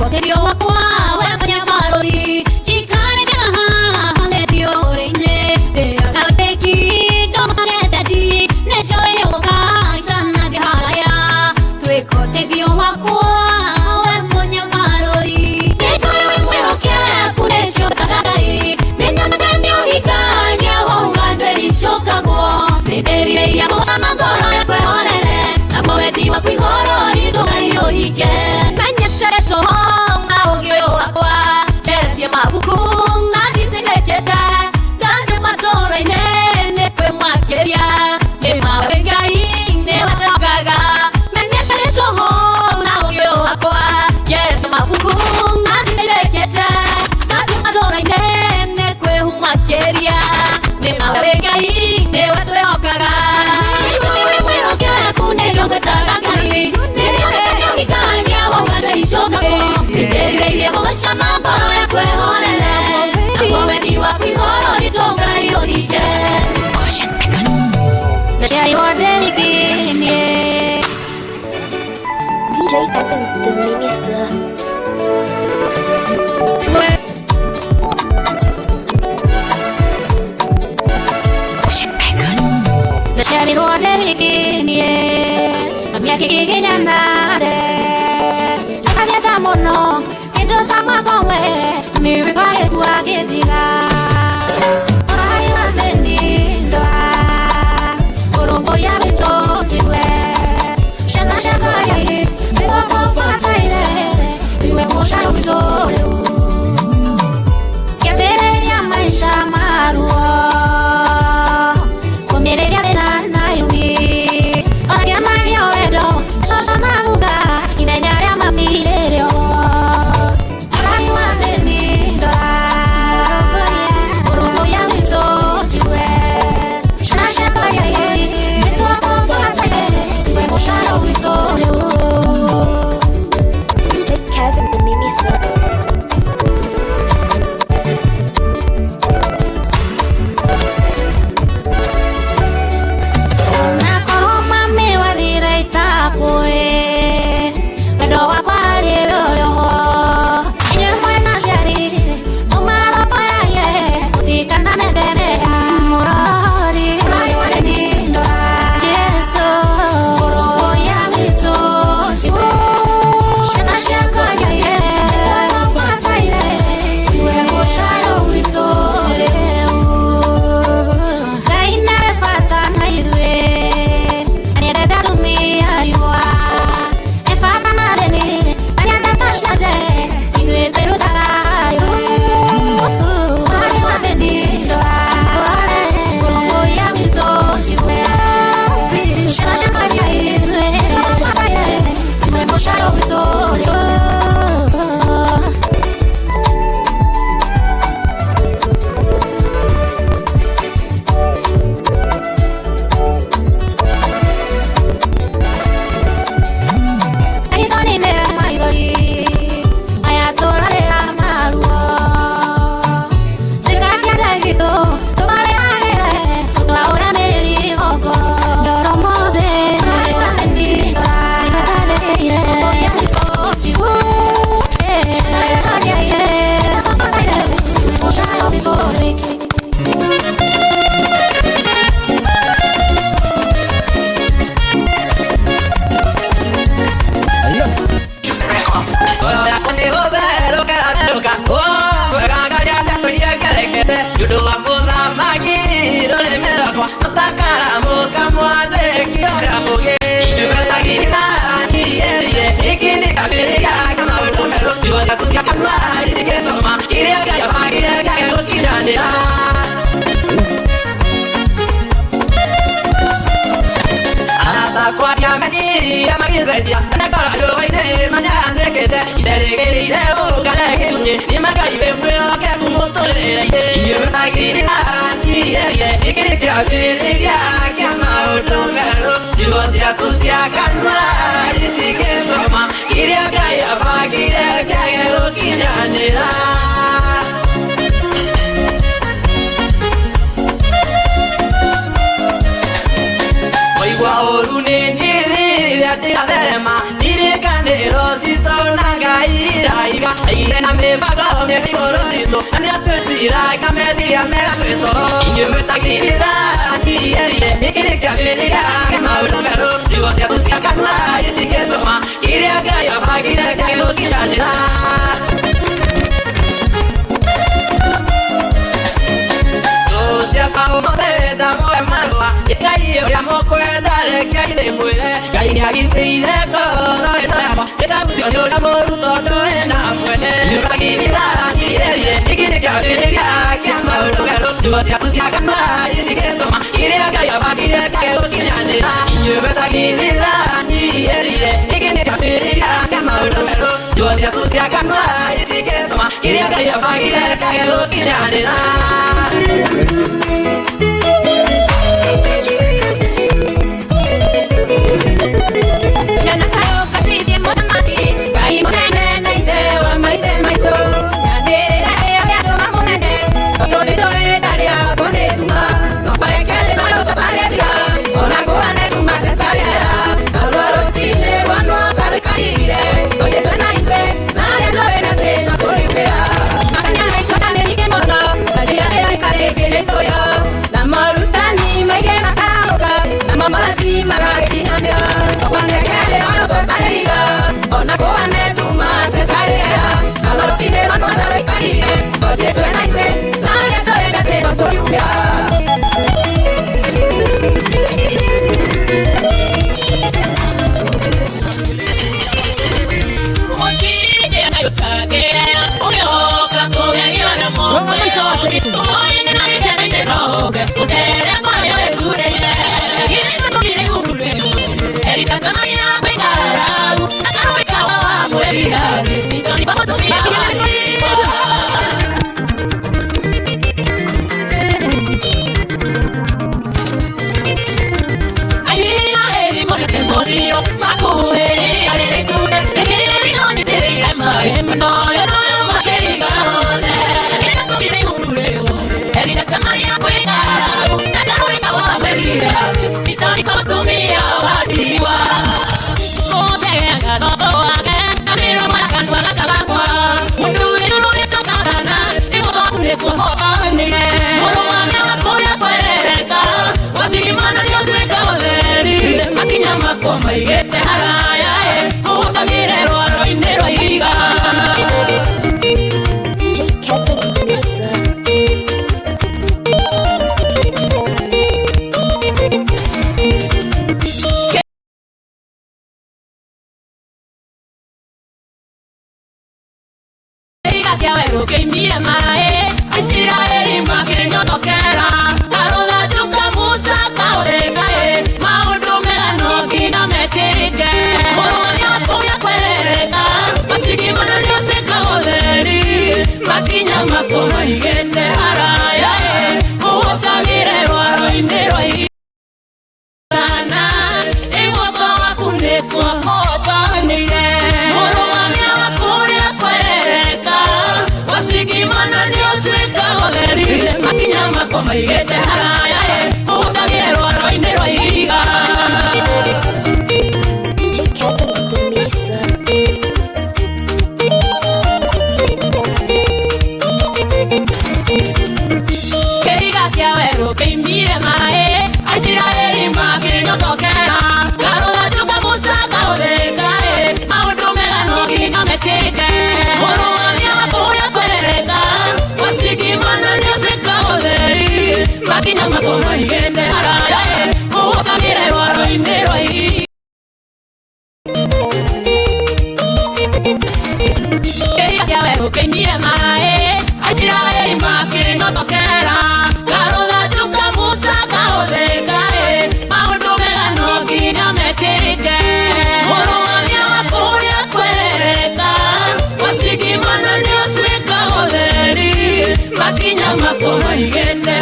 Twĩkoterio wakwa we mũnyamarũri njikarĩte haha gĩthiũrũrĩ-inĩ ndĩagathĩki ndomageteti nĩnjũĩ nĩũgũka itanathiĩ haraya twĩkoterio wakwa we mũnyamarũri nĩnjũĩ wĩ mwĩhokeku nĩkĩo njĩtaga Ngai nĩnyonete nĩũhingagia wauga ndwĩricũkagwo nĩndĩrirĩirie gũcama ngoro yakwa ĩhorere naguo wendi waku igũrũ ritũ Ngai ũhinge menyete tũhũ na ũgĩ ũyũ wakwa nderetie mabuku na nditindĩkĩte ndathiĩ matũũra-inĩ nĩ kwĩ makĩria nĩ mawe Ngai nĩwe ndĩhokaga menyete tũhũ na ũgĩ ũyũ wakwa nderetie mabuku na nditindĩkĩte ndathiĩ matũũra-inĩ nĩ kwĩ makĩria nĩ mawe Ngai nĩwe twĩhokaga wĩ mwĩhokeku nĩkĩo ngwĩtaga Ngai nĩnyonete nĩũhingagia wauga ndwĩricũkagwo nĩndĩrirĩirie gũgũcama ngoro yakwa ĩhorere naguo wendi waku igũrũ ritũ Ngai ũhinge. Ndaciarirwo ndĩrikinie. DJ Evan, the minister. Ndaciarirwo ndĩrikinie na mĩaka ĩkĩnyanare akageta mũno kĩndũ ta mwaka ũmwe mĩrĩkwa ĩkua gĩthiga ũrai wa thĩni ndwa kũrũmbũiya witũ njigue ciana ciakwa nĩguo kũbataire iwe mũcaũ witũ rĩu kĩambĩrĩria maica maruo kũmĩrĩria thĩna na irumi ona kĩama gĩa wendo cũcũ na guka ithenya rĩa mami rĩrĩo ũrai wa thĩni ndwa kũrũmbũiya witũ njigue ciana ciakwa nĩguo kũbataire iwe mũcaũ witũ rĩu. DJ Kevin, the minister. Nakorwo mami wathire itakũĩ wendo wakwa harĩ we ũrĩ ho inyuĩ mwena aciari mũmarũmbũyagie mũtikanamendemea mũrori ũrai wa thĩni ndwa Jesũ kũrũmbũiya witũ njigue ciana ciakwa nĩguo kũbataire iwe mũcayo witũ rĩu Ngai nĩarĩ bata na ithuĩ na nĩendete atumia ndigwa nĩ bata na thĩni na nĩendete cionje ithuĩ twĩrutaga harĩ we ũrai wa thĩni ndwa kũrũmbũiya witũ njigue ciana ciakwa nĩguo kũbataire iwe mũcayo witũ rĩu. Aitho-inĩ maithori maya tũrarĩra maruo tuĩka kĩanda gitũ tũmarehagĩre tũtwaũre mĩrigo ngoro ndoro mothe Waigua ũru nĩ niĩ rĩrĩa ndĩratherema ndirikane rocito na Ngai iraiga. Ena mĩbango mĩega igũrũ ritũ na nĩatwĩciraga meciria mega gwitũ. Inyuĩ mwĩtagĩrĩra akiyerire gĩkĩ nĩ kĩambĩrĩria kĩa maũndũ merũ. Ciugo ciaku cia kanua itingĩtũma kĩrĩa Ngai abangire gĩgũkinyanĩra. Ũrĩa mũkwenda rekei ndĩmwĩre Ngai nĩagitĩire ngoro ĩno yakwa ndĩkahutio nĩ ũrĩa mũũru tondũ ĩna mwene. Nĩũragirira nyirĩrire gĩkĩ nĩ kĩambĩrĩria kĩa maũndũ merũ. Ciugo ciaku cia kanua itingĩtũma kĩrĩa Ngai abangire gĩgũkinyanĩra. Inyuĩ mwetagĩrĩra nyirĩrire gĩkĩ nĩ kĩambĩrĩria kĩa maũndũ merũ. Ciugo ciaku cia kanua itingĩtũma kĩrĩa Ngai abangire gĩgũkinyanĩra. DJ Kevin the Minister. DJ Kevin the Minister. Makinya makoma igete.